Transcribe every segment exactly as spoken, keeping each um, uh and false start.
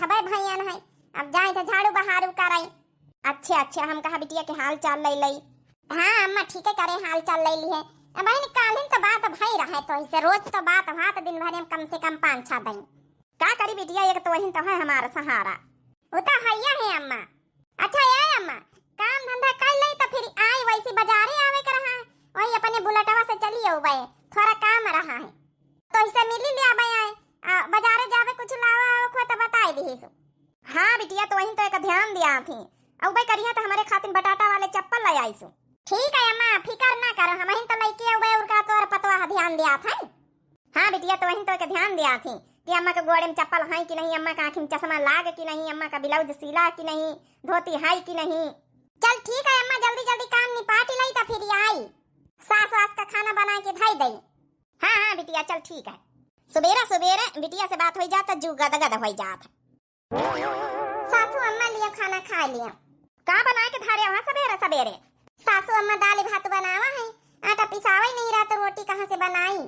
अबे भैया न है, अब जाए तो झाड़ू बहारू करे। अच्छा अच्छा, हम कहा बिटिया के हाल चाल ले लई। हाँ अम्मा, ठीक है करे, हाल चाल ले ली है। अब बहन कालिन तो बात भई रहे, तो इसे रोज तो बात भात दिन भर में कम से कम पाँच छह दई। का करी बिटिया, एक तो वही तो है हमारा सहारा। वो तो हैया है अम्मा। अच्छा ए अम्मा, काम धंधा कर ले तो फिर आई, वैसे बाजारे आवे के रहा है, वही अपने बुलेटवा से चली अउबे, थोड़ा काम रहा है। तो इसे मिली ले आबे आए, आ, बाजारे जाबे कुछ लावा आवे को तो बताई दिहिसु। हाँ बिटिया, तो वहीं तो एक ध्यान दिया थी, अउबे करिया तो हमारे खातिर बटाटा वाले चप्पल ले आईसु। ठीक है अम्मा, फिकर ना करो, हम ही तो लइके अउबे और का तोर पतवा ध्यान दिया था। हाँ बिटिया, तो वहीं तो एक ध्यान दिया थी कि अम्मा के गोड़े में चप्पल है कि नहीं, अम्मा के आँखी में चश्मा लाग कि नहीं, अम्मा का ब्लाउज सीला कि नहीं, धोती है कि नहीं। चल ठीक है अम्मा, जल्दी जल्दी काम निपाट लई तो फिर आई, सास वास का खाना बना के धई दई। हाँ हाँ बिटिया, चल ठीक है। सुबेरा सुबेरे बिटिया से बात होई जात, जू गदगद होई जात। सासू अम्मा लियो खाना खा लियो। का बनाए के धारे वहाँ सबेरे सबेरे? सासू अम्मा दाल भात बनावा है, आटा पिसावे नहीं रहा तो रोटी कहाँ से बनाई?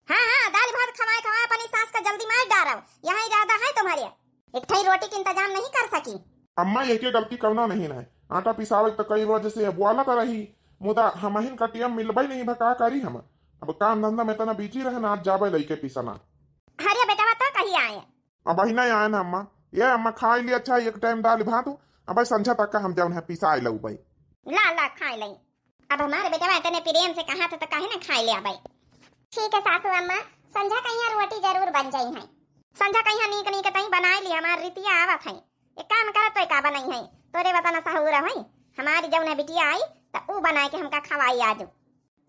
हाँ हाँ, दाल भात खवाए खवाए अपनी सास का जल्दी मार डारव, यहाँ इरादा है तुम्हारे। एक ठई रोटी के इंतजाम नहीं कर सकी? अम्मा, ये के गलती कवनो नहीं रहे, आटा पिसावे तो कई वजह से बुआला तो रही, मुदा हमहिन का टीएम मिलबे नहीं भा का करी हम। अब काम धंधा में इतना बिजी रहे ना, आज जाबे लइके पिसना। अरे बेटवा, तो कही आए? अब ही नहीं आए ना अम्मा। ये अम्मा, खाई ली अच्छा एक टाइम दाल भात, अब संझा तक का हम जौन है पिसाए लउबे। ला ला खाए लई। अब हमारे बेटवा इतने प्रेम से कहा था तो काहे ना खाए ले आबे। ठीक है सासू अम्मा, संझा कहिया रोटी जरूर बन जाई है। संझा कहिया नीक नीक तई बनाए ली, हमार रितिया आवत है। एक काम करत तो का बनाई है, तोरे बता ना सहूर है, हमारी जौन है बिटिया आई तो ऊ बनाए के हमका खवाई आजू।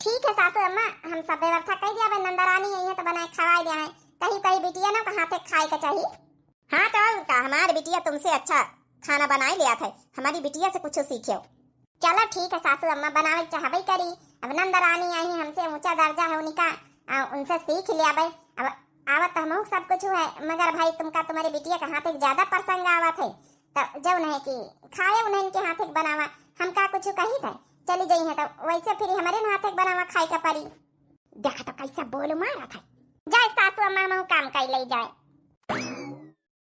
ठीक है सासू अम्मा, हम सब व्यवस्था कर दिया, अब नंदरानी आई है तो बनाए खवाई दिया है। कहीं कहीं बिटिया ना कहाँ थे खाए के चाहिए। हाँ तो और का, हमार बिटिया तुमसे अच्छा खाना बनाए लिया था, हमारी बिटिया से कुछ सीखियो। चलो ठीक है सासू अम्मा, बनावे चाहबे करी। अब नंदरानी आई है, हमसे ऊंचा दर्जा है उनका, आ, उनसे सीख लिया भाई। अब आवत तो हमहू सब कुछ है, मगर भाई तुमका तुम्हारे बिटिया के हाथ एक ज्यादा पसंद आवत है, तो जौन है कि खाए उन्हन के हाथ एक बनावा, हमका कुछ कही था चली जाई है, तो वैसे फिर हमारे हाथ एक बनावा खाए का पड़ी। देखा तो कैसे बोल मारा था। जाए सासू अम्मा, हमहू काम कर ले जाए।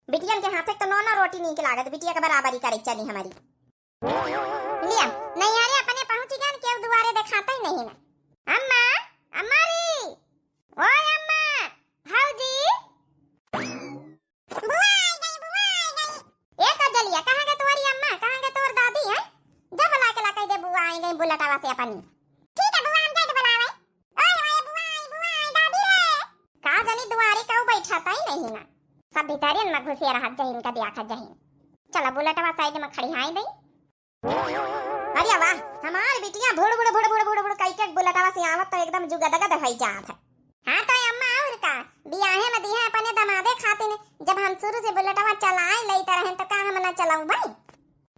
बिटियन के हाथे तो नौ नौ रोटी नीक लागत, बिटिया के बराबरी करे चली हमारी। लिया, नैहरे अपने पहुँची गन, केहू दुआरे देखाते ही नहीं ना। अम्मा, अम्मा री, ओए अम्मा, भौजी। बुआ आई गई, बुआ आई गई। ए कजलिया, कहाँ गए तुम्हारी अम्मा, कहाँ गए तोर दादी है? जब बुला के ला कह दे बुआ आई गई बुलेटवा से अपनी। ठीक है बुआ, हम जाके बुलावे। ओए, ओए, बुआई, बुआई, दादी रे। का जानी दुआरे केहू बैठा तई नहीं ना। सब भीतरियन में घुसे रहत जहीन का दिया का जहीन। चला बुलेटवा साइड में खड़ी हाई दई। अरे वाह, हमार बिटिया भुड़ भुड़ भुड़ भुड़ भुड़ भुड़ कई के बुलेटवा से आवत तो एकदम जुगदगद होई जात है। हाँ तो अम्मा और का, बियाहे में दिहे अपने दमादे खातिन, जब हम शुरू से बुलेटवा चलाए लेते रहन तो का हम ना चलाऊ भाई?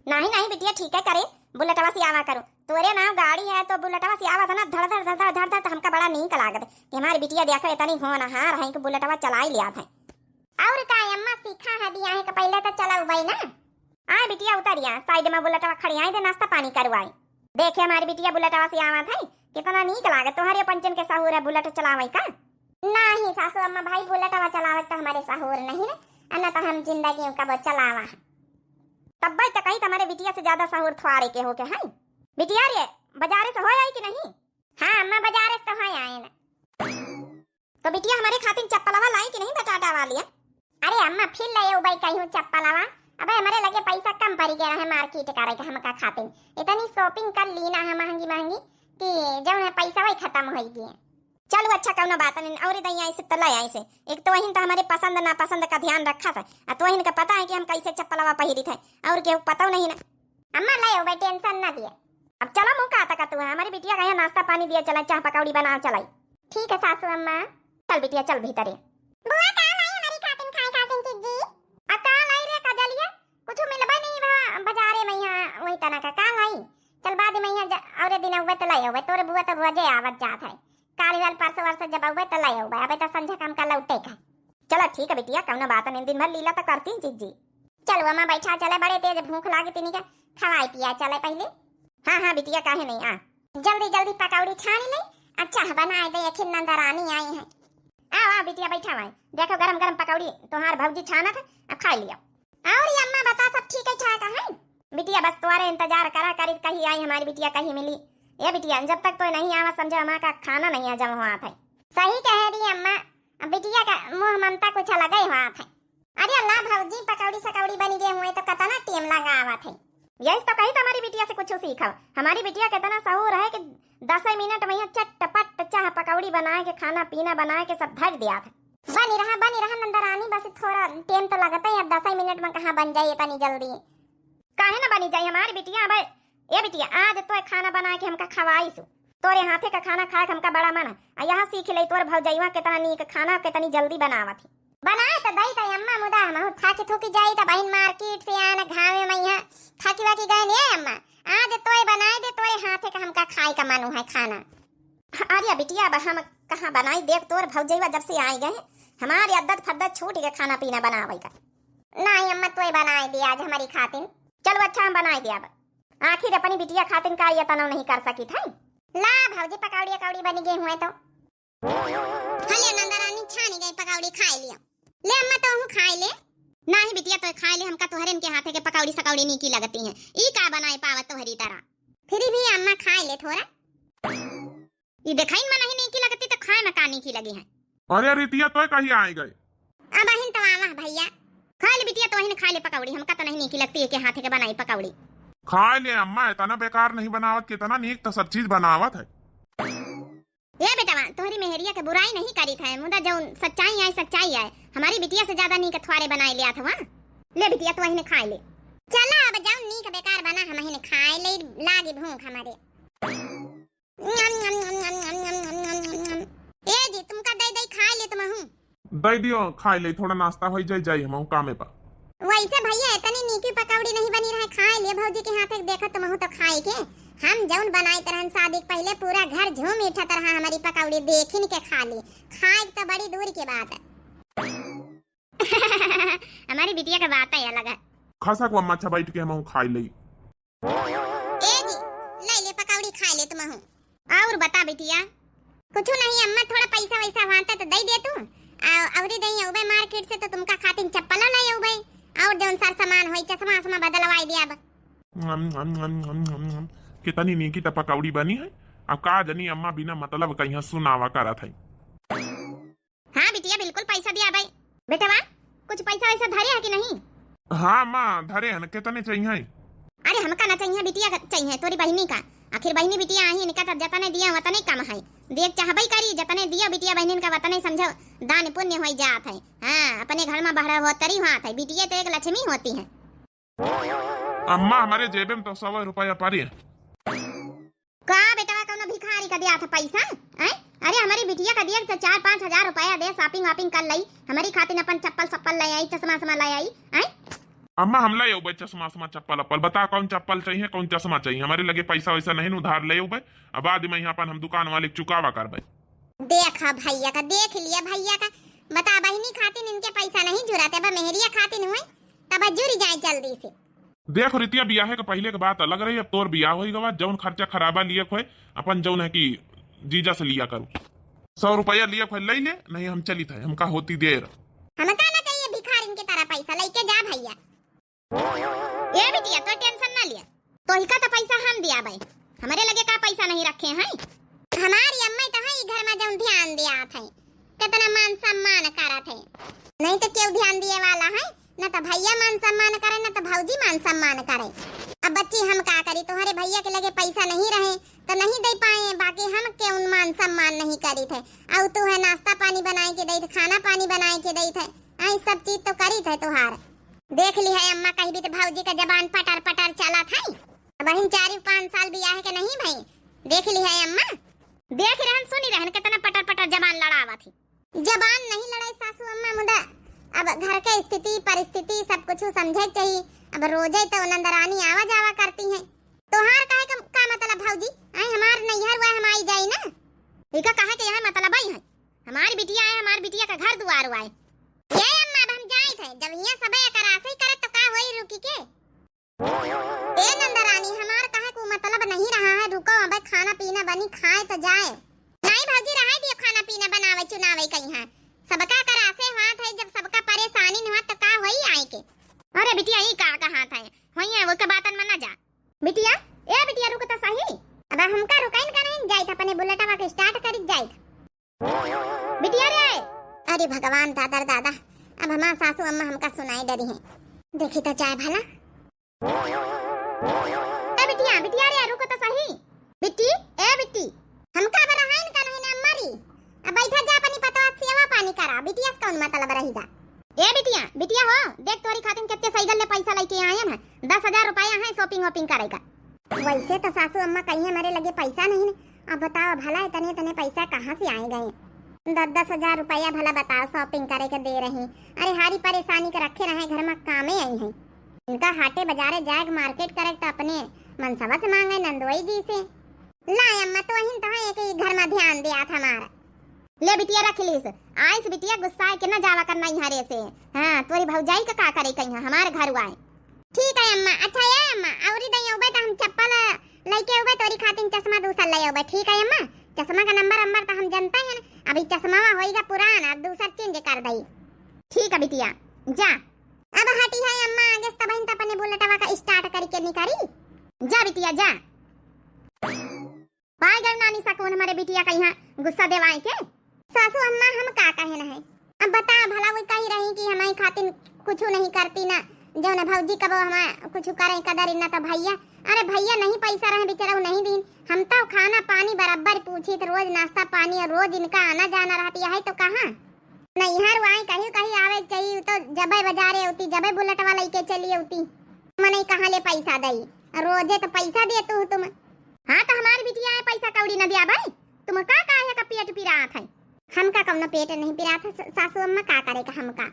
नाही नाही बिटिया, ठीक है करे, बुलेटवा से आवा करो। तोरे नाव गाड़ी है तो बुलेटवा से आवा था ना, धड़ धड़ धड़ धड़ धड़ धड़, तो हमका बड़ा नीक लागत कि हमारी बिटिया देखो इतनी होनहार है कि बुलेटवा चलाई लिया था। और का अम्मा, सीखा है बियाहे के पहले तो चलाऊ भाई ना। आ बिटिया उतरिया, साइड में बुलेटवा खड़ी आई दे, नाश्ता पानी करवाई। देखे हमारी बिटिया बुलेटवा से आवा था, कितना नीक लागत। तोहरे पंचन के सहूर है बुलेट चलावे का? नाही सासू अम्मा भाई, बुलेटवा चलावे तो हमारे सहूर नहीं है, अना तो हम जिंदगी में कबो चलावा है। तब्बे तो कही तुम्हारे बिटिया से ज्यादा सहूर थ्वारे के हो के है। बिटिया रे, बाजारे से हो आई कि नहीं? हाँ अम्मा, बाजारे से तो हो आए ना। तो बिटिया हमारे खातिर चप्पलवा लाई कि नहीं बटाटा वाली? अरे अम्मा, फिर ले अउबे कहीं चप्पलवा। अबे हमारे लगे पैसा कम पड़ी गया है मार्केट करे के हमका खातिर। इतनी शॉपिंग कर ली ना है महंगी महंगी कि जौन है पैसा वही खत्म हो गए। चलो अच्छा, कौनो बात नहीं, और दई आई से तो ले आई से। एक तो वहीं तो हमारे पसंद नापसंद का ध्यान रखा था, आ तो वहीं का पता है कि हम कैसे चप्पलवा पहिरी थे, और केहू पता नहीं ना। अम्मा ले अउबे, टेंशन ना दिए। अब चलो मुँह का तका तू है, हमारी बिटिया का यहाँ नाश्ता पानी दिया चला, चाह पकौड़ी बनाओ चलाई। ठीक है सासू अम्मा। चल बिटिया चल भीतरे। बुआ का लाई हमारी खातिन खाए खातिन चीज जी? आ का लाई रे कजलिया? कुछ मिलबे नहीं बा बाजारे में यहाँ, वही तना का का लाई? चल बाद में यहाँ ज-, और दिन अउबे तो ले अउबे, तोरे बुआ तो रोजे आवत जात है। काल वाल परसों वरसों जब अउबे तो ले अउबे, अबे तो संझा काम का लौटे का। चला ठीक है बिटिया, कौनो बात नहीं, दिन भर लीला तो करती ही जीजी। चल वो माँ बैठा चले, बड़े तेज भूख लागे तीनी का, खवाई पिया चले पहले। हाँ हाँ बिटिया, काहे नहीं, आ। जल्दी जल्दी पकौड़ी छानी ले, अच्छा बनाए दे, आखिर नंदरानी आई है। आओ आओ बिटिया बैठा हुआ है, देखो गरम गरम पकौड़ी तोहार भौजी छाना था, अब खा लियो। और ये अम्मा बता, सब ठीक है ठाक है? बिटिया बस तोरे इंतजार करा करी, कही आई हमारी बिटिया, कही मिली। ये बिटिया, जब तक तोय नहीं आवा समझे, हमार का खाना नहीं हजम होत है। सही कहे दी अम्मा, अब बिटिया का मुँह ममता कुछ अलग ही होत है। अरे अल्लाह भौजी, पकौड़ी सकौड़ी बनी गए हुए तो कतना टेम लगावत है। यही तो कही तो हमारी बिटिया से कुछ सीखव। हमारी बिटिया के इतना सहूर है कि दस मिनट में यहाँ चटपट चाह पकौड़ी बनाए के, खाना पीना बनाए के सब धर दिया था। बनी रहा, बनी रहा नंदरानी, बस थोड़ा टेम तो लगता है, अब दस मिनट में कहाँ बन जाए इतनी जल्दी। काहे ना बनी जाए हमारी बिटिया? अब ए बिटिया, आज तोय खाना बनाए के हमका खवाई सु। तोरे हाथे का खाना खाए के हमका बड़ा मन है। आ यहाँ सीख ले तोर भौजैवा कितना नीक खाना कितनी जल्दी बनावत है। बनाए त दई त अम्मा, मुदा हमहू थाकी थूकी जाई त बहिन मार्केट से आन घामे में यहाँ थाकी वाकी गए ने अम्मा। आज तोय बनाए दे, तोरे हाथे का हमका खाए का मनु है खाना। अरे बिटिया, अब हम कहाँ बनाई, देख तोर भौजैवा जब से आए गए हमारी आदत फद्दत छूट गए खाना पीना बनावे का। नहीं अम्मा, तोय बनाए दे आज हमारी खातिन। चलो अच्छा, हम बनाए दे अब। आखिर अपनी बिटिया खातिन का ये तनव नहीं कर सकी था। ला भौजी, पकौड़ी अकौड़ी बनी गए हुए तो। हले नंदरानी, छानी गई पकौड़ी, खाए लिया। ले अम्मा, तोहू खाए ले। नाही बिटिया, तोय खाए ले, हमका तोहरे इनके हाथे के पकौड़ी सकौड़ी नीकी लगती हैं। ई का बनाए पावत तोहरी तरह। फिर भी अम्मा खाए ले थोड़ा। ई देखाइन में नहीं नीकी लगती तो खाए में का नीकी लगी है। अरे रितिया, तोय कहीं आए गए? अब अहिन तो आवा भैया। खाए ले बिटिया, तोहिन खाए ले पकौड़ी, हमका तो नहीं नीकी लगती है के हाथे के बनाई पकौड़ी। खाए ले अम्मा, इतना बेकार नहीं बनावत, कितना नीक तो सब चीज बनावत है। ए बेटवा, तोहरी मेहरिया के बुराई नहीं करीत है, मुदा जौन सच्चाई आए, सच्चाई आए। हमारी बिटिया से ज्यादा नीक थ्वारे बनाए लिया था वहाँ। ले बिटिया, तू अहिने खाए ले। चला, अब जौन नीक बेकार बना, हम अहिने खाए ले, लागी भूख हमारे। ए जी, तुमका दे दे, खाए ले तुमहू। दे दियो, खाए ले, थोड़ा नाश्ता होई जाई, जाई हमहू कामे पा। वैसे भैया, इतनी नीकी पकौड़ी नहीं बनी रहे, खाए ले भौजी के हाथे के, देखो तुमहू तो खाए के। हम जौन बनाइत रहन शादी के पहले, पूरा घर झूम उठत रहा हमारी पकौड़ी देखिन के खाली। खाए के तो बड़ी दूर की बात है। हमारी बिटिया का बात है अलग है। खसक वम्मा, अच्छा बैठ के हमहू खाए ले। ए जी, ले ले पकौड़ी खाए ले तुमहू। और बता बिटिया। कुछ नहीं अम्मा, थोड़ा पैसा वैसा होता तो दे दे तू। आ, अउरी दे अउबे मार्केट से तो तुमका खातिर चप्पल ले अउबे। और जौन सर सामान होई, चश्मा उश्मा बदलवाई दिया अब। नम, नम, नम। कितनी नीकी त पकौड़ी बनी है। अब का जनी अम्मा बिना मतलब कहीं सुनावा करत है। हाँ बिटिया, बिल्कुल पैसा दिया भाई। बेटवा, कुछ पैसा वैसा धरे है कि नहीं? हाँ माँ, धरे है ना, कितने चाहिए? अरे हमका ना चाहिए बिटिया का चाहिए, तोरी बहिनी का। आखिर बहिनी बिटिया आही, इनका तो जतने दिया वतने कम है। देख चाहबे करी, जतने दिया बिटिया बहिनी का वतने समझो दान पुण्य होई जात है। हाँ, अपने घर में बहरा होतरी हाथ है, बिटिया तो एक लक्ष्मी होती है। अम्मा, हमारे जेबे में तो सौ रुपया पड़े। का बेटवा, कौनो भिखारी का दिया था पैसा? हैं? अरे, हमारी बिटिया का दिया तो चार पाँच हजार रुपया दे, shopping वॉपिंग कर लई, हमारी खातिर अपन चप्पल सप्पल ले आई, चश्मा उश्मा ले आई, हैं? अम्मा, हम ले अउबे चश्मा उश्मा, चप्पल अप्पल, बता कौन चप्पल चाहिए, कौन चश्मा चाहिए? हमारे लगे पैसा वैसा नहीं, उधार ले अउबे, अब बाद में यहाँ अपन हम दुकान वाले के चुकावा करबे। देखा भैया का, देख लिया भैया का, बता बहिनी खातिर इनके पैसा नहीं जुराते, अब मेहरिया खातिर हुए तब जुरी जाए जल्दी से। देख रितिया, बियाहे के पहिले के बात अलग रही, अब तोर बियाह होई गवा, जौन खर्चा खराबा लियक होए, अपन जौन है कि जीजा से लिया करू। सौ रुपया लियक होए, ले ले, नहीं हम चलित है, हमका होती देर। हमका ना चाहिए भिखारिन की तरह पैसा, लेके जा भैया। ए बिटिया, तो tension ना लिया, तोहिका तो पैसा हम दिया भाई, हमारे लगे का पैसा नहीं रखे हैं। हमारी अम्मा तो है ई घर में जौन ध्यान दिया थे, कितना मान सम्मान करत है। नहीं तो केहू ध्यान दिए वाला है, न तो भैया मान सम्मान करे, न तो भौजी मान सम्मान करे। अब बच्ची हम का करी, तुम्हारे भैया के लगे पैसा नहीं रहे तो नहीं दे पाए, बाकी हम केहू मान सम्मान नहीं करी थे। और तू है नाश्ता पानी बनाए के दे थे, खाना पानी बनाए के दे थे, आई सब चीज तो करी थे तुहार। देख ली है अम्मा, कही भी तो भौजी का जबान पटर पटर चला था। अब हम चार पाँच साल बियाह के नहीं भाई, देख ली है अम्मा। देख रहन, सुनी रहन, कितना पटर पटर जबान लड़ावा थी। जबान नहीं लड़ाई सासू अम्मा, मुदा अब घर के स्थिति परिस्थिति सब कुछ समझे के चाहिए। अब रोजे तो नंदरानी आवा जावा करती हैं। तोहार कहे का, का मतलब भौजी? आई हमार नैहर हुआ, हम आई जाई ना। इका कहे के यह मतलब आई है, हमार बिटिया है, हमार बिटिया का घर दुआर हुआ है। ये अम्मा, अब हम जाइत है, जब यहाँ सब एकर आसे ही करत तो का होई रुकी के? ए नंदरानी, हमार कहे को मतलब नहीं रहा है, रुको, अब खाना पीना बनी, खाए तो जाए। नहीं भौजी, रहे दियो, खाना पीना बनावे चुनावे कहीं है, सबका करासे हाथ है, जब सबका परेशानी न हुआ तो का होई आए के? अरे बिटिया, ई का कहत है? होइए, ओके बातन में ना जा। बिटिया, ए बिटिया, रुक तो सही। अब हमका रुकाइन का नहीं जाइत, अपने बुलेटवा के start करित जाइत। बिटिया रे। अरे भगवान, दादा रे दादा, अब हमार सासू अम्मा हमका सुनाई डरी हैं। देखी तो जाए भला। ए बिटिया, बिटिया रे, रुको तो सही। बिट्टी, ए बिट्टी, हमका अब रहाइन का नहीं ना मरी। अब बैठा जा, अपनी पतवा से सेवा पानी करा, बिटिया से कौन मतलब रही गा। ए बिटिया, बिटिया हो, देख तोरी खातिन कितने सैगल ले पैसा लेके आयन है, दस हजार रुपया है shopping वॉपिंग करे का। वैसे तो सासू अम्मा कहिए हमरे लगे पैसा नहीं ने, अब बताओ भला इतने इतने पैसा कहाँ से आए गए? दस दस हजार रुपया भला बताओ shopping करे के दे रही। अरे हारी परेशानी के रखे रहे घर में, कामे आई हैं। इनका हाटे बाजारे जाए के, market करे के तो अपने मनसवा से मांगे नंदोई जी से। ला अम्मा, तो अहिन तो है कि घर में ध्यान दिया था हमारा। ले बिटिया रख लीस, आइस बिटिया गुस्सा है कि ना जावा करना यहाँ रे से। हाँ, तोरी भौजाई का का करे कहीं हमारे घर आए। ठीक है अम्मा। अच्छा ए अम्मा, औरी दई अउबे त हम चप्पल लइके अउबे, तोरी खातिन चश्मा दूसर ले अउबे। ठीक है अम्मा, चश्मा का नंबर अम्बर त हम जनते हैं ना। अभी चश्मा होइगा पुरान, अब दूसर change कर दई। ठीक है बिटिया, जा। अब हटी है अम्मा, आगे से तबहिन त अपने बुलेटवा का start करके निकरी। जा बिटिया जा। पाए गए नानी सकून हमरे बिटिया का यहाँ गुस्सा देवाए के। सासू अम्मा हम का कहे न है, अब बता भला, वो कही रही कि हमारी खातिन कुछ नहीं करती ना, जो न भौजी कबो हमार कुछ करे कदर ना तो भैया, अरे भैया नहीं पैसा रहे बेचारा, वो नहीं दीन। हम तो खाना पानी बराबर पूछी तो रोज नाश्ता पानी और रोज इनका आना जाना रहती है तो कहाँ नैहर वाई कहीं कहीं आवे के चाहिए, तो जबे बाजारे होती, जबे बुलेटवा लइके चली होती, मने कहाँ ले पैसा दई, रोजे तो पैसा दे तू तुम। हाँ, तो हमार बिटिया है, पैसा कौड़ी न दिया भाई, तुम का काहे का पेट पिरात है? हमका कौनो पेट नहीं पिरात है स-, सासू अम्मा का करे का हमका,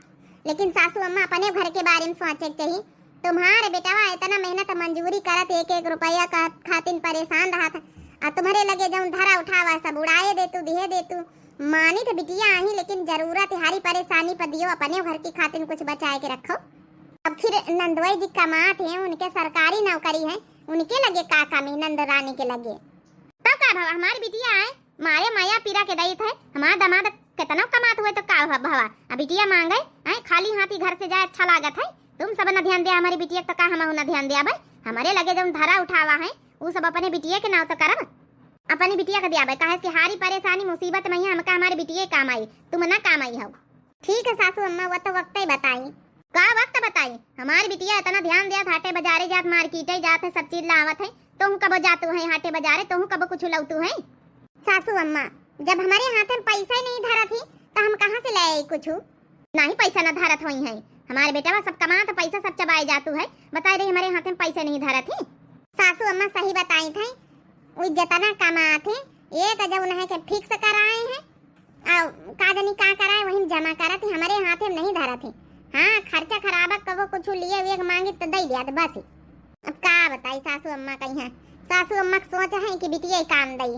लेकिन सासू अम्मा अपने घर के बारे में सोचे के चाहिए। तुम्हारे बेटवा इतना मेहनत मजूरी करत, एक एक रुपया का खातिन परेशान रहत है, आ तुम्हरे लगे जौन धरा उठावा सब उड़ाए दे तू, दिहे दे तू। मानी तो बिटिया आही, लेकिन जरूरत है हारी परेशानी पर दियो, अपने घर की खातिन कुछ बचाए के रखो। अब फिर नंदोई जी कमात हैं, उनके सरकारी नौकरी है, उनके लगे का कमी नंद रानी के लगे? तब का भवा, हमारी बिटिया आए, मारे माया पीरा के दई थे, हमार दामाद केतनो कमात हुए तो का भ-, भवा, अब बिटिया मांगे, आए खाली हाथी घर से जाए अच्छा लागत है। तुम सब न ध्यान दिया हमारी बिटिया के, तो का हमहू न ध्यान दिया भाई? हमारे लगे जौन धरा उठावा है, उ सब अपने बिटिया के नाव तो करब, अपनी बिटिया के दिया भाई, काहे से हारी परेशानी मुसीबत में ही हमका हमारे बिटिया काम आई, तुम ना काम आई हो। ठीक है सासू अम्मा, वो तो वक्त ही बताई। का वक्त बताई? हमार बिटिया इतना ध्यान दिया, हाटे बाजारे जात, मार्केटे जात है, सब चीज लावत है, तोहू कबो जातू है हाटे बाजारे, तोहू कबो कुछ लौतू है? सासू अम्मा, जब हमारे हाथ में पैसा ही नहीं धरत ही, तो हम कहाँ से ले आई कुछ? नहीं पैसा ना धरत होई है, हमारे बेटवा सब कमात पैसा सब चबाए जातू है, बताए रही हमारे हाथ में पैसा नहीं धरत ही। सासू अम्मा सही बताई थे, उ जितना कमात है, एक जब उन्हें के fix कराए हैं, आ, का जानी का कराए, वहीं जमा करत ही, हमरे हाथे में नहीं धरत ही। हाँ, खर्चा खराबा कबो कुछ लिए हुए मांगी तो दे दिया तो बस ही। अब का बताई सासू अम्मा कहीं है, सासू अम्मा के सोच है कि बिटिया ही काम दई,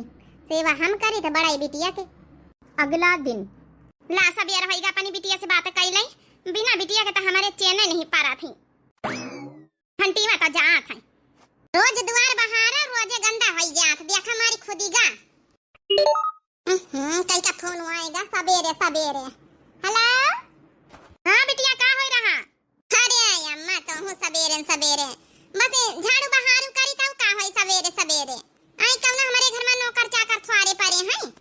सेवा हम करी तो बड़ाई बिटिया के। अगला दिन। ला सबेर होइगा, अपनी बिटिया से बात कई लई, बिना बिटिया के तो हमारे चैन नहीं पारा थी। घंटी में तो जात है। रोज दुआर बहारा, रोजे गंदा होई जात। देखा मारी खुदी गा। हम्म, कई का फोन आएगा सबेरे सबेरे। हेलो? हाँ बिटिया, का होई रहा? अरे आई अम्मा, तो हूँ सबेरे सबेरे। बस ये झाड़ू बहारू करी था, का होई सबेरे सबेरे? आई कौन हमारे घर में नौकर चाकर थ्वारे पड़े हैं?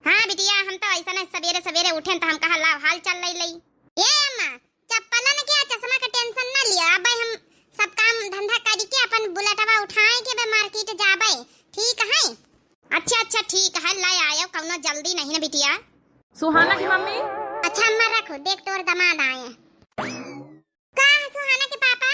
हाँ बिटिया, हम तो ऐसा ना सबेरे सबेरे उठेन तो हम कहा लाव हाल चाल लई लई। ए अम्मा, चप्पलन के आ चश्मा के tension ना लिया, अबे हम सब काम धंधा करी के अपन बुलेटवा उठाए के बे market जाबे, ठीक है? अच्छा, अच्छा, ठीक है, ले आयो, कौनो जल्दी नहीं ना बिटिया। सुहाना की मम्मी। अच्छा अम्मा रखो, देख तोर दामाद आए। का है सुहाना के पापा?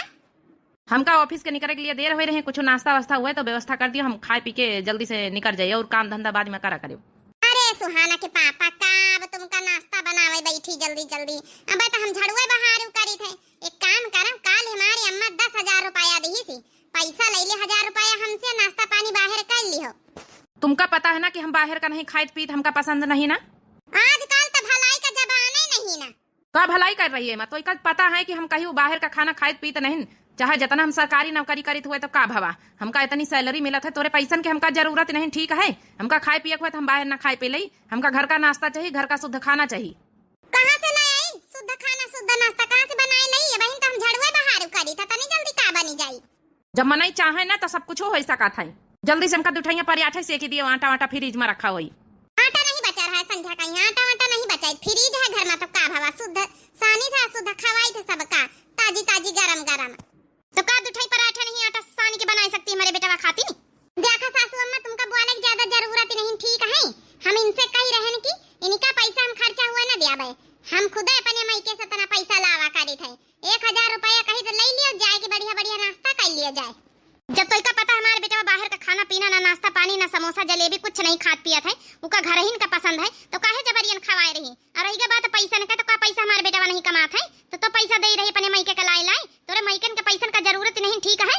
हमका office के निकले के लिए देर होई रहे, कुछ नाश्ता वास्ता हुए तो व्यवस्था कर दियो, हम खाए पी के जल्दी से निकल जाइए और काम धंधा बाद में करा करियो। अरे सुहाना के पापा, का अब तुमका नाश्ता बनावे बैठी जल्दी जल्दी? अबे तो हम झड़ुए बहारू करी थे। एक काम करम, काल हमारी अम्मा दस हजार रुपया दिही सी, पैसा ले ले हजार रुपया हमसे, नाश्ता पानी बाहर कर लिहो। तुमका पता है ना कि हम बाहर का नहीं खाइत पीत, हमका पसंद नहीं ना। आजकल तो भलाई का जमाना ही नहीं ना। का भलाई कर रही है माँ? तो इका पता है कि हम कहीं बाहर का खाना खाइत पीत नहीं, चाहे जितना हम सरकारी नौकरी करीत हुए तो का भवा, हमका इतनी salary मिलत है, तोरे पैसन के हमका जरूरत नहीं, ठीक है? हमका खाए पिए के हुए तो हम बाहर ना खाए पी लई, हमका घर का नाश्ता चाहिए, घर का शुद्ध खाना चाहिए। कहाँ से ले आई शुद्ध खाना, शुद्ध नाश्ता कहाँ से बनाए लई? ये बहिन तो हम झड़ुए बहारू करी था, जाई। जब मनई चाहे ना तो सब कुछ होइ सकत है। जल्दी से हमका दुठैया पराठा सेके दियो, आटा वाटा फ्रिज में रखा होई। आटा नहीं बचा रहा है संझा का, यहाँ आटा वाटा नहीं बचा है, फ्रिज है घर में, तो का भवा, शुद्ध सानी था, शुद्ध खवाई थे सबका, ताजी ताजी गरम गरम। तो का दुठई पराठा नहीं आटा सानी के बनाई सकती हमारे बेटवा खातिर? देखा सासू अम्मा, तुमका बोले की ज्यादा जरूरत नहीं, ठीक है? हम इनसे कही रहन कि इनका पैसा हम खर्चा हुआ ना दियाबे, हम खुदे अपने मइके से तना पैसा लावा करी थे। एक हजार रुपया कही तो ले लियो, जाए के बढ़िया बढ़िया नाश्ता कर लियो जाए। जब तो इका पता हमारे बेटवा बाहर का खाना पीना, ना नाश्ता पानी, ना समोसा जलेबी, कुछ नहीं खात पियत है, उका घर ही का पसंद है, तो काहे जबरियन खवाए रही? और रही बात पैसन का, तो का पैसा हमारे बेटवा नहीं कमात है, तो तो पैसा दे रही अपने मइके का लाई लाई, तोरे मइकन के पैसन का जरूरत नहीं, ठीक है?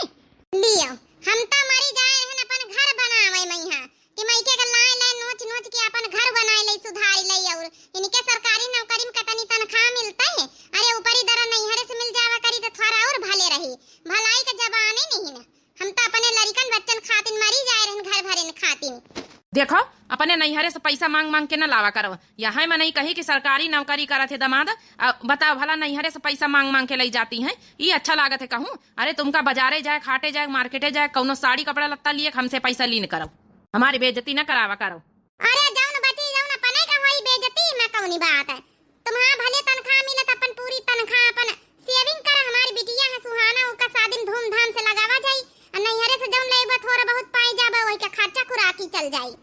लियो, हम तो मरी जाए रहन अपन घर बनावे मइहा, कि मइके का लाई लाई नोच नोच के अपन घर बनाए ले, सुधार ले, और इनके सरकारी नौकरी में कतनी तनख्वाह मिलता है। अरे ऊपरी दरा नैहरे से मिल जावा करी तो थोड़ा और भले रही, भलाई का जबाने नहीं ना। हम तो अपने लड़िकन बच्चन खातिन मरी जाए रहन, घर भरेन खातिन। देखो, अपने नैहरे से पैसा मांग मांग के न लावा करो। यहाँ मनई कही कि सरकारी नौकरी करत है दामाद, आ, बताओ भला नैहरे से पैसा मांग मांग के लई जाती हैं, ई अच्छा लागत है कहूँ? अरे तुमका बाजारे जाए, हाटे जाए, मार्केटे जाए, कौनो साड़ी कपड़ा लत्ता लिए हमसे पैसा लीन करो, हमारी बेइज्जती न करावा करो। अरे जौन बची जौन अपने का होई बेइज्जती, में कौनी बात है? तुम्हारा भले तनख्वाह मिलत, अपन पूरी तनख्वाह अपन सेविंग कर। हमारी बिटिया है सुहाना, ओका शादी में धूमधाम से लगावा जाई, और नैहरे से जौन लेबा थोड़ा बहुत पाई जाबा, वही के खर्चा खुराकी चल जाई।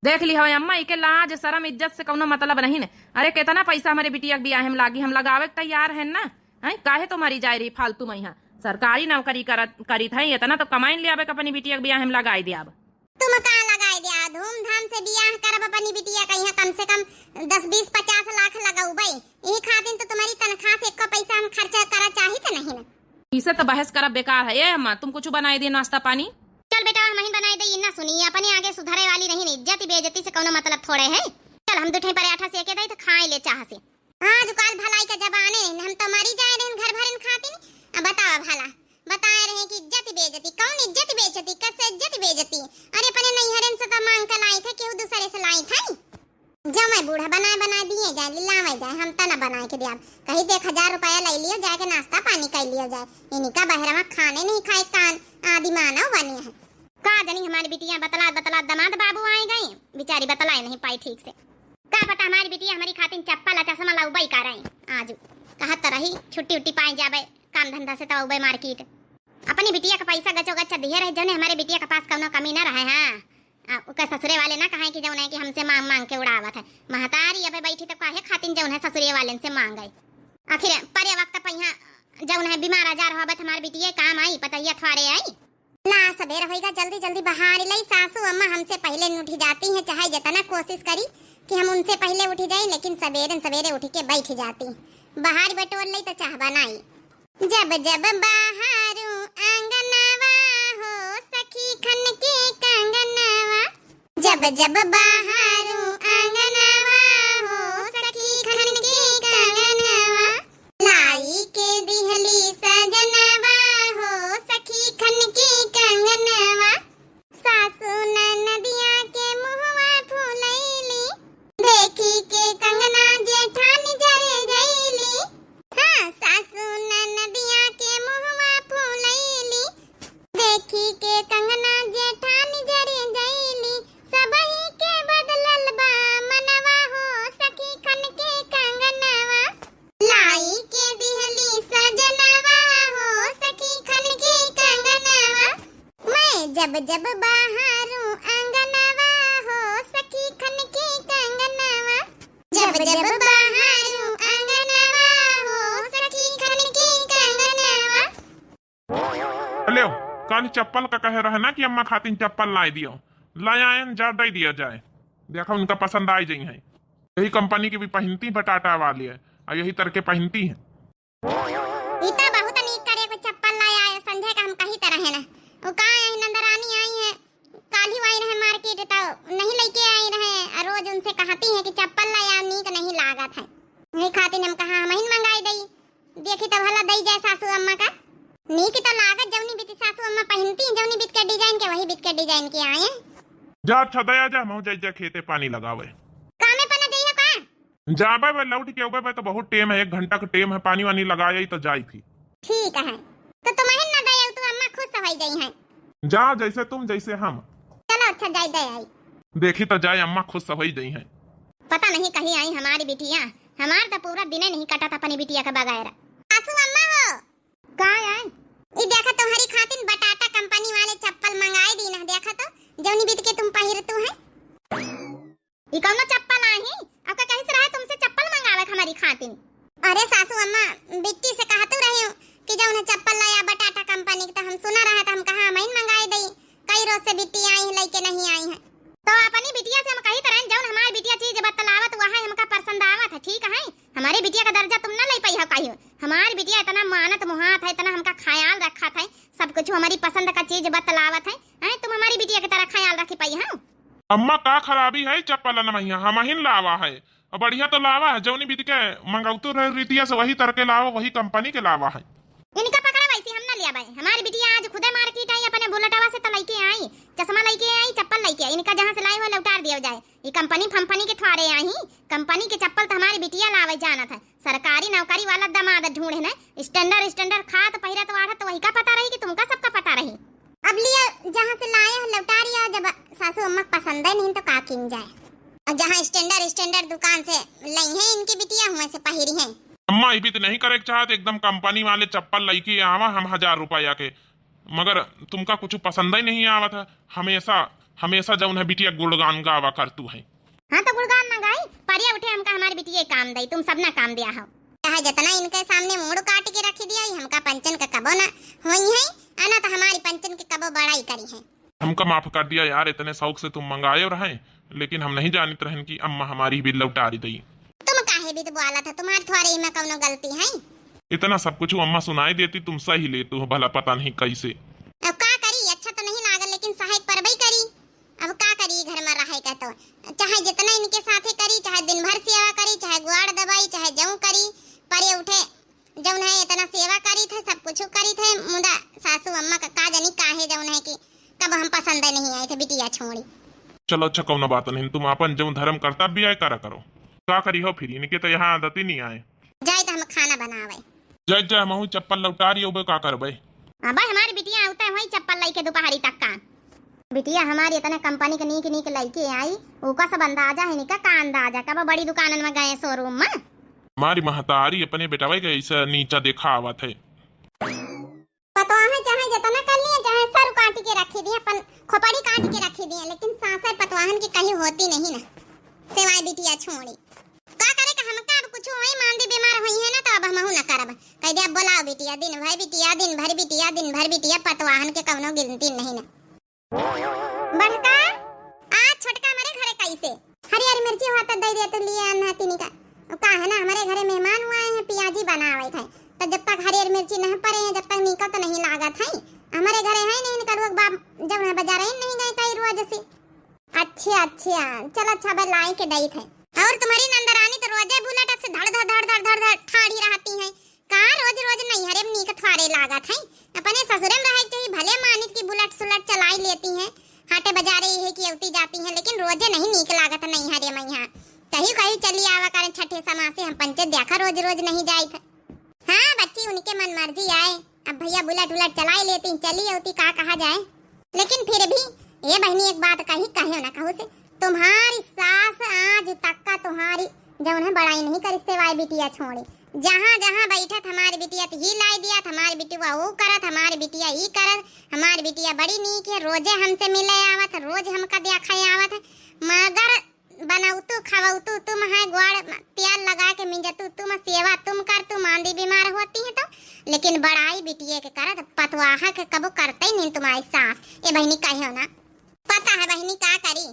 देख ली हो अम्मा, इके लाज शरम इज्जत से कौनो मतलब नहीं न। अरे कितना पैसा हमारे बिटिया के बियाह में लागी, हम लगावे के तैयार हैं ना। हैं, काहे तो मरी जाए रही फालतू में यहाँ? सरकारी नौकरी करत करीत है, इतना तो कमाइन ले आवे के अपनी बिटिया के बियाह में लगाई दे अब। तुम का लगाई दिया, धूमधाम से बियाह करब अपनी बिटिया का यहाँ, कम से कम दस बीस पचास लाख लगौबै। यही खातिर तो तुम्हारी तनख्वाह से एको पैसा हम खर्चा करा चाहित नहीं न। इसे तो बहस करब बेकार है। ए अम्मा, तुम कुछ बनाए दे नाश्ता पानी? चल बेटा, हम ही बनाए दे, ना सुनी, अपने आगे सुधरे वाली नहीं, इज्जत बेइज्जती से कौनो मतलब थोड़े है। चल हम दुठे पराठा सेके दे तो खाए ले चाह से। आज काल भलाई का जमाने है, हम तो मरी जाए रहन घर भरन खातिर। अब बतावा भला, बताए रहे कि इज्जत बेइज्जती, कौन इज्जत बेइज्जती, कैसे इज्जत बेइज्जती? अरे अपने नैहरन से तो मांग के लाई थे, केहू दूसरे से लाई थे? जमाई बूढ़ा बनाए बनाए दिए जाए, लिलावे जाए, हम तो ना बनाए के दियाब। कही देख हजार रुपया ले लियो, जाए के नाश्ता पानी कर लियो जाए। इनका बहरवा खाने नहीं खाए कान, आदि मानव बने हैं। का जानी हमारी बिटिया बतलात बतलात दामाद बाबू आए गए, बेचारी बतलाए नहीं पाई ठीक से। का पता हमारी बिटिया हमारी खातिर चप्पल आ चश्मा लाउबई का रही। आजू कहत तो रही छुट्टी उट्टी पाए जाबे काम धंधा से, तब आउबे मार्केट। अपनी बिटिया का पैसा गचो गच दिए रहे, जौने हमारे बिटिया के पास कौनो कमी ना रहे। हाँ, आ, ओकर ससुरे वाले ना कहे कि जौन है कि हमसे मांग मांग के उड़ावत है। महतारी अबे बैठी तो काहे खातिर जौन है ससुरे वाले से मांगे? आखिर परे वक्त पहिया जौन है बीमार आजार होबे तो हमारे बिटिया काम आई, पतैया थोड़े आई। ला, सबेर होइगा, जल्दी जल्दी बहार लई। सासू अम्मा हमसे पहिले उठी जाती हैं, चाहे जितना कोशिश करी कि हम उनसे पहिले उठी जाई, लेकिन सबेरे सबेरे उठी के बैठ जाती। बहार बटोर लई तो चाह बनाई। जब जब बहारू आंगनवा हो सखी खन के कंगनवा, जब जब बहारू आंगनवा हो सखी खन के कंगनवा, लाई के दिहली सजनवा हो सखी खन के कंगनवा। सासू ननदिया के मुहवा फुलैली, देखी के कंगना जेठानी जरे गईली। हाँ, सासू ननदिया के मुहवा फुलैली, देखी के कंगना जेठानी जरे गईली। सबही के बदलल बा मनवा हो सखी खन के कंगनवा, लाई के दिहली सजनवा हो सखी खन के कंगनवा। मैं जब जब बहारू आंगनवा हो सखी खन के कंगनवा, जब जब बहारू आंगनवा हो सखी खन के कंगनवा। हेलो, काल चप्पल का कहे रहे ना कि अम्मा खातिन चप्पल लाए दियो, लाए आयन, जा दे दिया जाए। देखा उनका पसंद आ जाई है, यही कंपनी की भी पहनती बटाटा वाली है, और यही तरह के पहनती है। ई तो बहुत नीक करे को चप्पल लाए आयो, संझा का हम कही तरह है ना, वो का है नंदरानी आई है, काल्हि आई रहे मार्केट तो नहीं लेके आई रहे, और रोज उनसे कहती है कि चप्पल लाए आओ, नीक नहीं लागत है, यही खातिर हम कहा हम ही मंगाई दई। देखी तो भला दई जाए सासू अम्मा का। नीक तो लागत, जौनी बीत सासू अम्मा पहनती, जौनी बीत के डिजाइन के, वही बीत के डिजाइन के आए। जा अच्छा दया जा, मऊ जाई जा खेते पानी लगावे। कामे पर न जइहो का? जाबे बे, लौट के अबे बे तो बहुत टेम है, एक घंटा का टेम है, पानी वानी लगाए तो जाई फिर। ठीक है, तो तुम ही न दे तू अम्मा। जइहैं। जा जैसे तुम जैसे हम। चलो अच्छा, जाई दे आई। देखी तो जाए अम्मा खुश होई जइहैं। पता नहीं कहीं आई हमारी बिटिया, हमार तो पूरा दिने नहीं कटत अपनी बिटिया के बगैर। सासू अम्मा हो। का आई? ई देखा तुम्हारी खातिन बटाटा कंपनी वाले चप्पल मंगाई दीन है, देखा तो जौनी बिटिया तुम पहिरतू है। ई कौनो चप्पल आही? अब का कहिस रहे तुमसे चप्पल मंगावे के हमारी खातिन? अरे सासू अम्मा, बिट्टी से कहतू रही हूँ कि जौन है चप्पल लाया बटाटा कंपनी के, तो हम सुना रहा, तो हम कहा हम ही मंगाई दई। कई रोज से बिट्टी आई है, लइके नहीं आई है। तो अपनी बिटिया से हम कहित रहन, जौन हमार बिटिया चीज बतलावत वह हमका पसंद आवत है, ठीक है? हमारे बिटिया का दर्जा तुम ना ले पाई हो कहियो। हमार बिटिया इतना मानत मुहात है, इतना हमका ख्याल रखत है, सब कुछ हमारी पसंद का चीज बतलावत है, हैं? तुम हमारी बिटिया की तरह ख्याल रखी पाई हो? अम्मा, का खराबी है चप्पल न महिया? हमहिन लावा है, और बढ़िया तो लावा है, जौनी बिटिया मंगौतू रहे रिटिया से वही तरह के लावा, वही कंपनी के लावा है। इनका पकड़ा वैसे हम ना लिया भाई, हमारी बिटिया आज खुदे मार्केट आई, अपने बुलेटवा से तो लइके आई, चश्मा लइके आई, चप्पल लइके आई, इनका जहाँ से लाई हो लौटार दिया जाए। ये कंपनी फंपनी के थ्वारे आई, कंपनी के चप्पल तो हमारी बिटिया लावे जानत है, सरकारी नौकरी वाला दमाद ढूंढे न, स्टैंडर्ड स्टैंडर्ड खात पहिरत वाढ़त तो वही का पता रही कि तुमका सबका पता रही। अब लिया, जहाँ से लाए हैं लौटा रिया, जब सासू अम्मा पसंद है नहीं तो का किन जाए। और जहाँ स्टैंडर्ड स्टैंडर्ड दुकान से लई हैं इनकी बिटिया, हुए से पहिरी हैं। अम्मा, ये भी तो नहीं करे के चाहत, एकदम कंपनी वाले चप्पल लइके आवा हम हजार रुपया के, मगर तुमका कुछ पसंद ही नहीं आवत है। हमेशा, हमेशा जौन है बिटिया गुणगान गावा करतू है। हाँ तो गुणगान ना गाई, परिया उठे हमका हमारी बिटिया काम दई, तुम सब ना काम दिया हो। चाहे जितना इनके सामने मूड़ काट के रखी दिया, ये हमका पंचन का कबो ना होई है, आना तो हमारी पंचन के कबो बड़ाई करी है। हमका माफ कर दिया यार, इतने शौक से तुम मंगाए रहे, लेकिन हम नहीं जानित रहन कि अम्मा हमारी बिल लौटारी दई। तुम काहे भी तो बोला था, तुम्हारे थोड़े ही में कौनो गलती है? इतना सब कुछ अम्मा सुनाई देती, तुम सही लेतू हो भला पता नहीं कैसे। अब का करी, अच्छा तो नहीं लागल, लेकिन सहायक परबई करी। अब का करी, घर में रहे का तो चाहे जितना इनके साथे करी, चाहे दिन भर सेवा करी, चाहे गुआड़ दबाई, चाहे जऊं करी, परे उठे जौन है इतना सेवा करी थे, सब कुछ करी थे, मुदा सासू अम्मा का, का जानी काहे जौन है कि कब हम पसंद नहीं आए थे बिटिया छोड़ी। चलो अच्छा, कौनो बात नहीं, तुम आपन जौन धर्म कर्तव्य है करा करो। का करी हो फिर, इनके तो यहाँ आदत ही नहीं आए। जाए तो हम खाना बनावे। जाए जाए, हम चप्पल लौटा रही हो, का करबे? अब हमारी बिटिया आवता है वही चप्पल लेके दोपहरी तक का। बिटिया हमारी इतने कंपनी के नीक नीक लइके आई, ओका सब अंदाजा है निका का अंदाजा, कब बड़ी दुकानन में गए शोरूम में। हमारी महतारी अपने बेटवा के ऐसा नीचा देखा आवत है। पतवाह चाहे जितना कर लिए, चाहे सर काट के रखी दिए, अपन खोपड़ी काट के रखी दिए, लेकिन सासर पतवाहन की कहीं होती नहीं ना, सिवाय बिटिया छोड़ी। का करे का हमका अब कुछ होई, मांदी बीमार होई है ना, तो अब हमहू ना करब। कह दे अब बोलाओ बिटिया, दिन भर बिटिया, दिन भर बिटिया, दिन भर बिटिया, पतवाहन के कौनो गिनती नहीं ना। बड़का, आज छोटका हमारे घरे कैसे? हरियर मिर्ची हुआ तो दे दे, तू लिए अन्ना तीनी का। वो का है ना, हमारे घरे मेहमान हुआ है, पियाजी बनावे थे, तो जब तक हरियर मिर्ची नहीं परे हैं, जब तक नीका तो नहीं लागत है। हमारे घरे है नहीं, इनका लोग बाप जब है बाजार ही नहीं गए कई रोज से। अच्छा, अच्छा, चलो अच्छा, अब लाई के दई थे। और तुम्हारी नंदरानी तो रोजे बुलेट से धड़ धड़ धड़ धड़ धड़ धड़ ठाड़ी रहती है। का रोज रोज नैहरे में नीक थ्वारे लागत है? अपने ससुरे में रहे के चाहिए, भले मानित की बुलेट सुलेट चलाई लेती हैं, हाटे बाजारे यही की अवती जाती हैं, लेकिन रोजे नहीं नीक लागत नैहरे में यहाँ। कहीं कहीं चली आवा करें छठे समासे, हम पंचे देखा रोज रोज नहीं जाइत है। हाँ बच्ची, उनके मन मर्जी आए, अब भैया बुलेट उलेट चलाई लेती, चली अवती, का कहा जाए। लेकिन फिर भी, ए बहिनी, एक बात कही, कहो ना कहू से, तुम्हारी सास आज तक का तुम्हारी जौन है बड़ाई नहीं करी, सिवाय बिटिया छोड़ी। जहाँ जहाँ बैठत हमारी बिटिया तो ही लाई दिया, हमारी बिटिया वो करत, हमारी बिटिया ई करत, हमारी बिटिया बड़ी नीक है, रोजे हमसे मिले आवत, रोज हमका देखा आवत है, मगर बनौतू खवौतू तुम है, ग्वाड़ म-, तेल लगा के मिंजतू तुम, सेवा तुम करतू, मांदी बीमार होती है तो, लेकिन बड़ाई बिटिये के करत, पतवाह के कबो करते ही नहीं तुम्हारी सास। ए बहिनी कहो ना, पता है बहिनी का करी,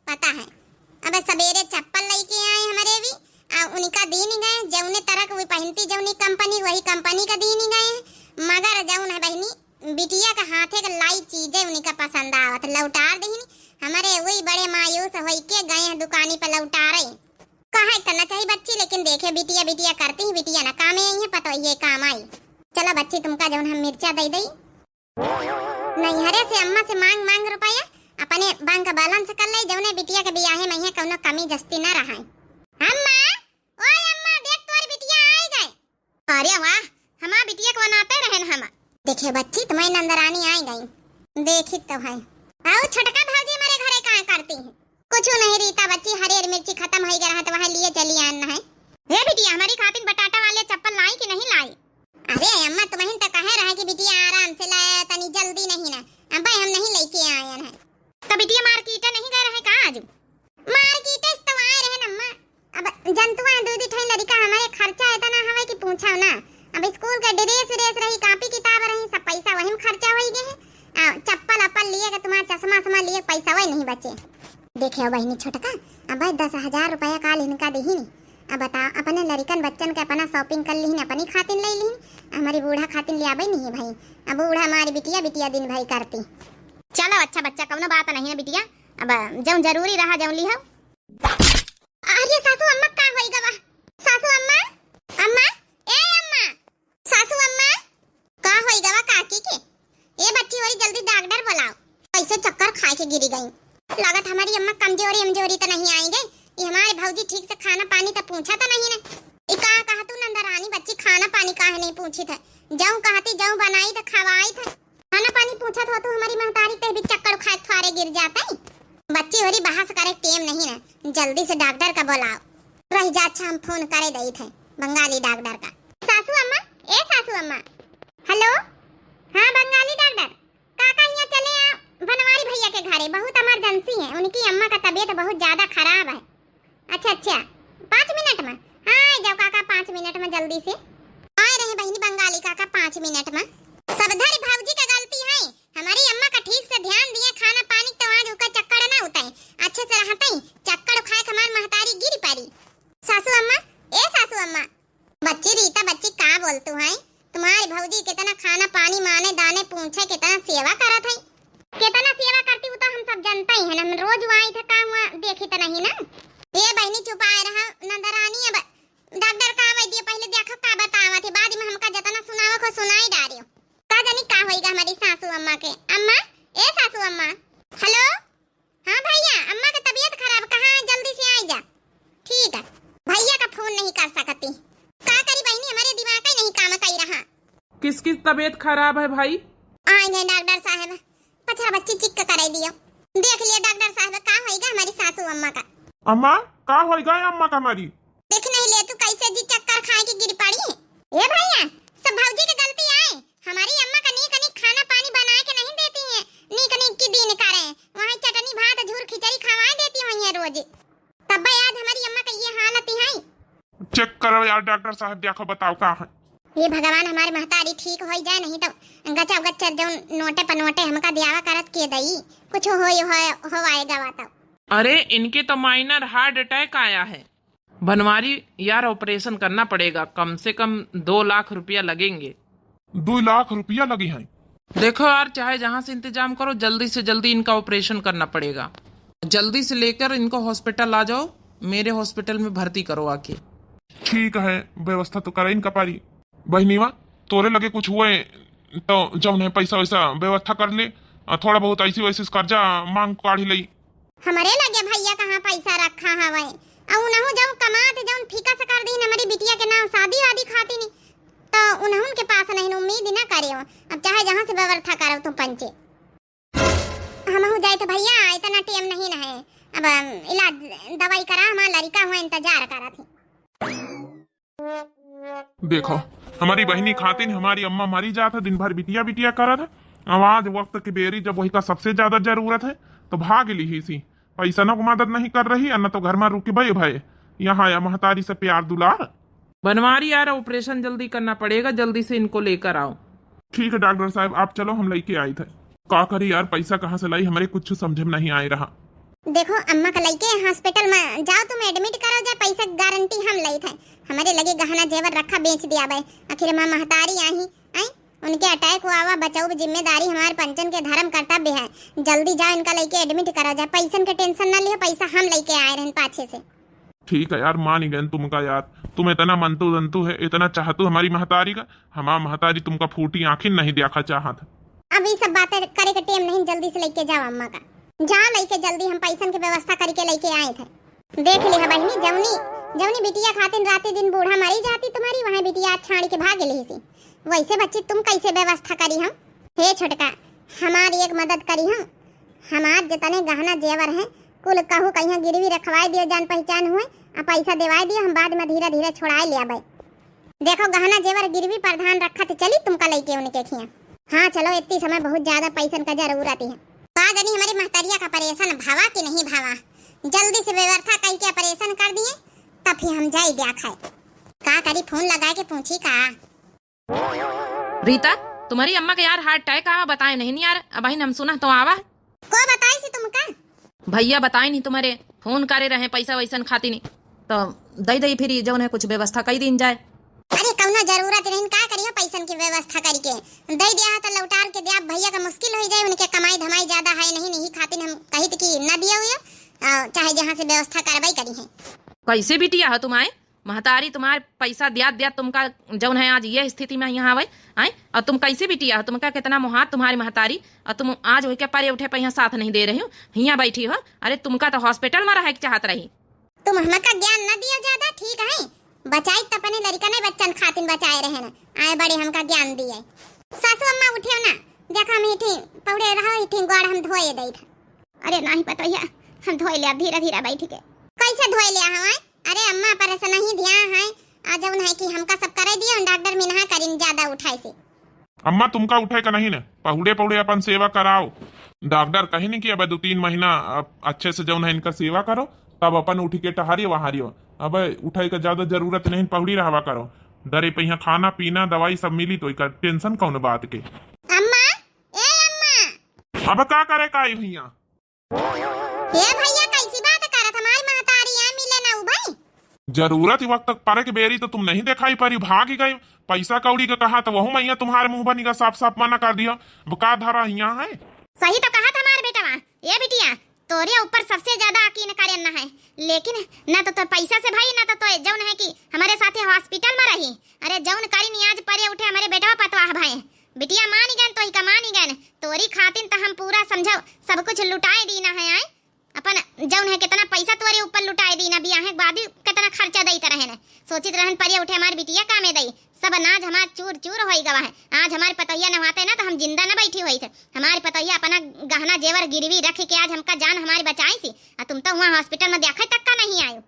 पता है, अब सवेरे चप्पल लेके आए हमारे भी, आ उनका दीन गए, जौने तरह के वो पहनती, जौनी कंपनी, वही कंपनी का दीन गए, मगर जौन है बहिनी बिटिया के हाथे के लाई चीजें उनका पसंद आवत, लौटार दहिन। हमरे वही बड़े मायूस होई के गए हैं दुकानी पर लौटारे। कहे तो न चाही बच्ची, लेकिन देखे बिटिया बिटिया करती ही, बिटिया न कामे आई है, पतोहिए काम आई। चलो बच्ची, तुमका जौन हम मिर्चा दे दई। नैहरे से अम्मा से मांग मांग रुपया, अपने बैंक बैलेंस कर ले, जौने बिटिया के बियाहे में है कौनो कमी जस्ती न रहाई। अम्मा, ओए अम्मा, देख तोर बिटिया आई गए। अरे वाह, हमार बिटिया के बनाते रहन हम। देखे बच्ची, तुम्हारी नंदरानी आई गई। देखी तो है। आओ छोटका भौजी, हमारे घरे का करती है? कुछ नहीं रीता बच्ची, हरियर मिर्ची खत्म होई गया है तो वहाँ लिए चली आन है। हे बिटिया, हमारी खातिन बटाटा वाले चप्पल लाई कि नहीं लाई? अरे अम्मा, तुम्हें तो कहे रहे कि बिटिया आराम से लाया, तनी जल्दी नहीं ना। अबे हम नहीं लेके आयन है। तो बिटिया मार्केट नहीं गए रहे का आज? मार्केट से तो आए रहे न अम्मा। अब जंतुआ दूधी ठई लड़का हमारे खर्चा इतना हवे कि पूछो ना। अब स्कूल के ड्रेस व्रेस रही, कॉपी किताब रही, सब पैसा वही में खर्चा होई गए है। आ, चप्पल अप्पल लिए के तुम्हारा चश्मा उश्मा लिए पैसा वही नहीं बचे। देखे बहिनी छोटका, अब दस हजार रुपया काल इनका देही नी। अब बता, अपने लड़िकन बच्चन के अपना shopping कर लिहिन, अपनी खातिन ले लिहिन, हमारी बूढ़ा खातिन ले आवे नहीं भाई। अब बूढ़ा हमारी बिटिया बिटिया दिन भर करती। चलो अच्छा बच्चा, कौनो बात नहीं है बिटिया, अब जौन जरूरी रहा जौन लिहो। अरे सासू अम्मा, का होई गवा? सासू अम्मा, अम्मा, ए अम्मा, सासू अम्मा, का होई गवा काकी के? ए बच्ची होरी, जल्दी डॉक्टर बुलाओ। कैसे चक्कर खाए के गिरी गई। लागत हमारी अम्मा कमजोरी अमजोरी तो नहीं आई गई। ये हमारे भौजी ठीक से खाना पानी तो पूछा तो नहीं ने। ई का कहा तू नंदरानी बच्ची, खाना पानी काहे नहीं पूछी थे? जऊं कहती जऊं बनाई थे, खवाई थे। खाना पानी पूछत हो तू हमारी महतारी, ते भी चक्कर खाए थ्वारे गिर जाते। बच्ची होरी बहस करे टेम नहीं ना, जल्दी से डॉक्टर का बुलाओ। रह जा, अच्छा हम फोन करे दई थे बंगाली डॉक्टर का। सासू अम्मा, ए सासू अम्मा। हेलो, हाँ बंगाली डॉक्टर, काका यहाँ चले आ बनवारी भैया के घरे, बहुत इमरजेंसी है, उनकी अम्मा का तबीयत बहुत ज्यादा खराब है। अच्छा अच्छा, पाँच मिनट में? हाँ, आ जाओ काका, पाँच मिनट में जल्दी से। आए रहे बहिनी बंगाली काका पाँच मिनट में। सब धरी भौजी का गलती है, हमारी अम्मा का ठीक से ध्यान दिए, खाना पानी तो आज उका चक्कर ना उठे, अच्छे से रहते ही चक्कर खाए के हमार महतारी गिर पड़ी। सासू अम्मा, ए सासू अम्मा। बच्ची रीता बच्ची का बोलतू है? तुम्हारी भौजी कितना खाना पानी माने दाने पूछे, कितना सेवा करत है। केतना सेवा करती, वो तो हम सब जानते ही हैं, हम रोज वहाँ थे, का हुआ देखी तो नहीं ना। ए बहिनी चुपाए रहा नंदरानी, अब डॉक्टर का आवे दिए, पहले देखो का बतावा थे, बाद में हमका जितना सुनावे को सुनाई डारियो। का जानी का होइगा हमारी सासू अम्मा के। अम्मा, ए सासू अम्मा। हेलो, हाँ भैया, अम्मा का तबीयत खराब, कहाँ है, जल्दी से आई जा। ठीक है, भैया का फोन नहीं कर सकती, का करी बहिनी, हमारे दिमाग ही नहीं काम कई रहा। किसकी तबीयत खराब है भाई? आए गए डॉक्टर साहब, पछा बच्ची चिक करे दियो। देख लिया डॉक्टर साहब, का होइगा हमारी सासू अम्मा का। अम्मा, का होइगा अम्मा का हमारी? देख नहीं ले तू कैसे जी चक्कर खाए के गिर पड़ी। ए भैया, सब भौजी के गलती आए, हमारी अम्मा का नीक नीक खाना पानी बनाए के नहीं देती है, नीक नीक की दिन करे, वहाँ चटनी भात झूर खिचड़ी खवाए देती हुई है रोज। तब्बे आज हमारी अम्मा का ये हालत ही है। चेक करो यार डॉक्टर साहब, देखो बताओ का है। हे भगवान, हमारे महतारी ठीक होई जाए, नहीं तो गचा गच्चर जौन नोटे पनोटे हमका दियावा करत के दई, कुछ होई हो, हो आएगा वा तो। अरे, इनके तो माइनर हार्ट अटैक आया है। बनवारी यार, ऑपरेशन करना पड़ेगा, कम से कम दो लाख रुपया लगेंगे। दो लाख रुपया लगी हैं। देखो यार, चाहे जहाँ से इंतजाम करो, जल्दी से जल्दी इनका ऑपरेशन करना पड़ेगा। जल्दी से लेकर इनको हॉस्पिटल आ जाओ, मेरे हॉस्पिटल में भर्ती करो आके। ठीक है, व्यवस्था तो करे इनका पारी। बहिनीवा, तोरे लगे कुछ हुए तो जौन है पैसा वैसा व्यवस्था कर ले, आ थोड़ा बहुत ऐसी वैसी कर्जा मांग काढ़ी लई। हमरे लगे भैया कहाँ पैसा रखा हवे? अउ उनहु जउन कमात जउन फीका से कर दीन हमरी बिटिया के नाम शादी वादी खातिर, तो उनहुन के पास नहीं उम्मीद ना करे। अब चाहे जहाँ से व्यवस्था करो तुम पंचे। हमहू जाए तो भैया इतना टेम नहीं न है। अब अम, इलाज दवाई करा, हमार लड़िका हुआ इंतजार करत है। देखो, हमारी बहिनी खातिन हमारी अम्मा मरी जात है, दिन भर बिटिया बिटिया करत है। अब आज वक्त की बेरी जब वही का सबसे ज्यादा जरूरत है, तो भाग ली ही सी। पैसा न को मदद नहीं कर रही, न तो घर में रुकी भई भई। यहाँ या महतारी से प्यार दुलार। बनवारी यार, ऑपरेशन जल्दी करना पड़ेगा, जल्दी से इनको लेकर आओ। ठीक है डॉक्टर साहब, आप चलो, हम लेके आई थे। का करी यार, पैसा कहाँ से लाई, हमारे कुछ समझ में नहीं आए रहा। देखो, अम्मा का लइके हॉस्पिटल में जाओ, तुम एडमिट करो जा, पैसा गारंटी हम लई थे। हमारे लगे गहना जेवर रखा, बेच दिया बे, आखिर माँ महतारी आई, आई, उनके अटैक हुआ हुआ, बचाऊ जिम्मेदारी हमारे पंचन के धर्म कर्तव्य है। जल्दी जाओ, इनका लइके एडमिट करो जा, पैसन के टेंशन ना लियो, पैसा हम लइके आए रहन पाछे से। ठीक है यार, मान ही गए तुमका यार, तुम इतना मनतू दंतू है, इतना चाहतू हमारी महतारी का, हमार महतारी तुमका फूटी आँखी नहीं देखा चाहत। अब ये सब बातें करे के टेम नहीं, जल्दी से लेके जाओ अम्मा का। जाओ लेके जल्दी, हम पैसन के व्यवस्था करके लेके आए थे। देख लिहा बहिनी, जौनी, जौनी बिटिया खातिन राती दिन बूढ़ा मरी जाती तुम्हारी, वहाँ बिटिया छाड़ी के भाग लेही सी। वैसे बच्ची तुम कैसे व्यवस्था करिहौ? हे छोटका, हमार एक मदद करिहौ, हमार जितने गहना जेवर हैं कुल कहू कहिया गिरवी रखवाए दियो जान पहचान हुए, आ पैसा देवाए दियो, हम बाद में धीरे धीरे छोड़ाए ले आबे। देखो गहना जेवर गिरवी प्रधान रखत चली तुमका लइके उनके खिया। हाँ चलो, इतनी समय बहुत ज्यादा पैसन का जरूरत है। का जानी हमारी महतरिया का ऑपरेशन भवा कि नहीं भवा, जल्दी से व्यवस्था कई के ऑपरेशन कर दिए, तब फिर हम जाई देखै। का करी, फोन लगाए के पूछी का? रीता, तुम्हारी अम्मा के यार हार्ट अटैक आवा, बताए नहीं, नहीं यार, अबहिन हम सुना तो आवा। को बताई सी तुमका? भैया बताए नहीं तुम्हारे, फोन करे रहे पैसा वैसन खाती नहीं, तो दे दे फिर जौन है कुछ व्यवस्था कई दिन जाए। अरे कौनो जरूरत नहीं, का करियो पैसन की व्यवस्था करके दे दिया है तो लौटार के दिया, भैया का मुश्किल हो जाए, उनके कमाई धमाई ज्यादा है नहीं, नहीं खातिर हम कही थी कि न दिया हुआ, चाहे जहाँ से व्यवस्था कार्रवाई करी है। कैसे बिटिया हो तुम आए? महतारी तुम्हार पैसा दियात दियात तुमका जौन है आज ये स्थिति में यहाँ आवे, आए? और तुम कैसे बिटिया हो? तुमका कितना मोहात तुम्हारी महतारी, और तुम आज होके परे उठे पे यहाँ साथ नहीं दे रही हो, हियाँ बैठी हो। अरे तुमका तो हॉस्पिटल में रहे के चाहत रही। तुम हमका ज्ञान न दियो ज्यादा, ठीक है? बचाई त अपने लड़का नहीं बच्चन खातिन बचाए रहे न, आए बड़े हमका ज्ञान दिए। सासू अम्मा उठियो ना, देखो हम इठी पौड़े रहो, इठी गोड़ हम धोए दई था। अरे नहीं पतोहिया, हम धोए ले धीरे धीरे बैठ के। कैसे धोए ले हवा? अरे अम्मा, परेशान नहीं ध्यान है, आ जौन है कि हमका सब करे दियो, डॉक्टर मिनहा करिन ज्यादा उठाए से। अम्मा, तुमका उठे का नहीं न, पहुड़े पहुड़े अपन सेवा कराओ। डॉक्टर कहिन कि अब दो तीन महीना, अ, अच्छे से जौन है इनका सेवा करो, तब अपन उठ के टहरियो वहारियो। अब उठे का ज्यादा जरूरत नहीं, पहुड़ी रहवा करो। डरे पहिया खाना पीना दवाई सब मिली, तो इका टेंशन कौन बात के। अम्मा, ए अम्मा। अब का करे का आई भैया? ए भैया, कैसी बात करत, हमारी महतारी यहाँ मिले ना उ भाई। जरूरत ही वक्त परे के बेरी तो तुम नहीं दिखाई परी, भाग गई। पैसा कौड़ी का कहा तो वहू मैया तुम्हारे मुंह बनी का साफ साफ मना कर दिया। अब का धरा हिया है? सही तो कहा था हमारे बेटवा। ए बिटिया, तोरे ऊपर सबसे ज्यादा यकीन करेन न है, लेकिन न तो, तो पैसा से भाई, न तो, तो जौन है कि हमारे साथे हॉस्पिटल में रही। अरे जौन करिन आज परे उठे हमारे बेटवा पतवाह भाई। बिटिया मानी गन, तोही का मानी गन, तोरी खातिन त हम पूरा समझो सब कुछ लुटाए दीना है। आए अपन जौन है कितना पैसा तोरे ऊपर लुटाए दीना, बियाहे के बाद भी कितना खर्चा दई त रहे न, सोचित रहन परे उठे हमार बिटिया कामे दई, सब अनाज हमार चूर चूर होई गवा है। आज हमार पतोहिया न होते ना तो हम जिंदा न बैठी होई थे। हमार पतोहिया अपना गहना जेवर गिरवी रख के आज हमका जान हमारी बचाई सी, आ तुम तो वहाँ हॉस्पिटल में देखे तक का नहीं आयो।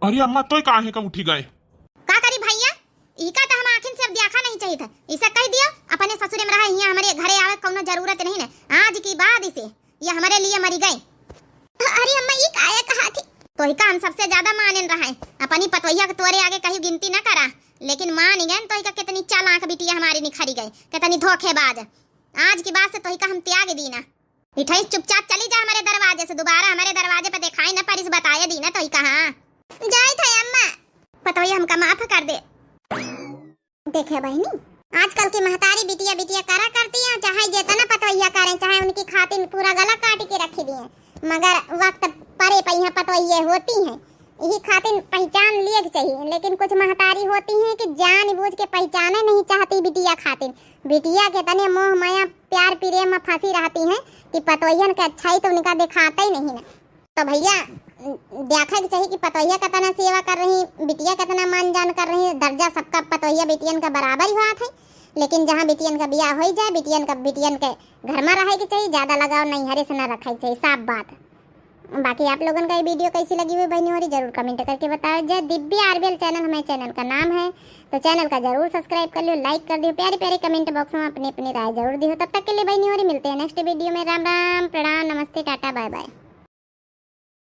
अरे अम्मा, तोय काहे का उठी गए? का करी भैया, इका तो हम आँखिन से अब देखा नहीं चाहिए था। इसे कह दियो अपने ससुरे में रहा, यहाँ हमारे घरे आवे कौनो जरूरत नहीं ने। आज की बाद इसे ये हमारे लिए मरी गए। अरे अम्मा, ई काहे कहा थी? तोहिका हम सबसे ज्यादा मानेन रहे। अपनी पतोहिया के तोरे आगे कहीं गिनती न करा, लेकिन मान गए तोहिका कितनी चालाक बिटिया हमारी निखरी गई, कितनी धोखेबाज। आज की बाद से तोहिका हम त्याग दीना। इठाई चुपचाप चली जा हमारे दरवाजे से, दोबारा हमारे दरवाजे पे दिखाई न पड़िस, बताए दीना तोहिका। हाँ जाई था अम्मा, पतोहिया हमका माफ कर दे। देखे बहिनी, आजकल की महतारी बिटिया बिटिया करा करती हैं, चाहे जेतना पतोहिया करें, चाहे उनकी खातिन पूरा गला काट के रखी दिए, मगर वक्त परे पे यहाँ पतोहिए होती हैं। यही खातिन पहचान लिए के चाहिए, लेकिन कुछ महतारी होती हैं कि जानबूझ के पहचाने नहीं चाहती बिटिया खातिन। बिटिया के तने मोह माया प्यार प्रेम में फंसी रहती हैं कि पतोहियन के अच्छाई तो उनका दिखाते ही नहीं ना। तो भैया, देखे के चाहिए कि पतोहिया कितना सेवा कर रही, बिटिया कितना मान जान कर रही, दर्जा सबका पतोहिया बिटियन का बराबर ही हुआ था। लेकिन जहाँ बिटियन का बियाह हो ही जाए, बिटियन का, बिटियन के घर में रहे के चाहिए, ज्यादा लगाव नैहरे से न रखे के चाहिए, साफ बात। बाकी आप लोगन का ये वीडियो कैसी लगी हुई बहनी होरी, जरूर कमेंट करके बताओ। जय दिव्य आरबीएल चैनल हमारे चैनल का नाम है, तो चैनल का जरूर सब्सक्राइब कर लियो, लाइक कर दियो, प्यारे प्यारे कमेंट बॉक्स में अपनी अपनी राय जरूर दियो। तब तक के लिए बहनी होरी, मिलते हैं नेक्स्ट वीडियो में। राम राम, प्रणाम, नमस्ते, टाटा, बाय बाय।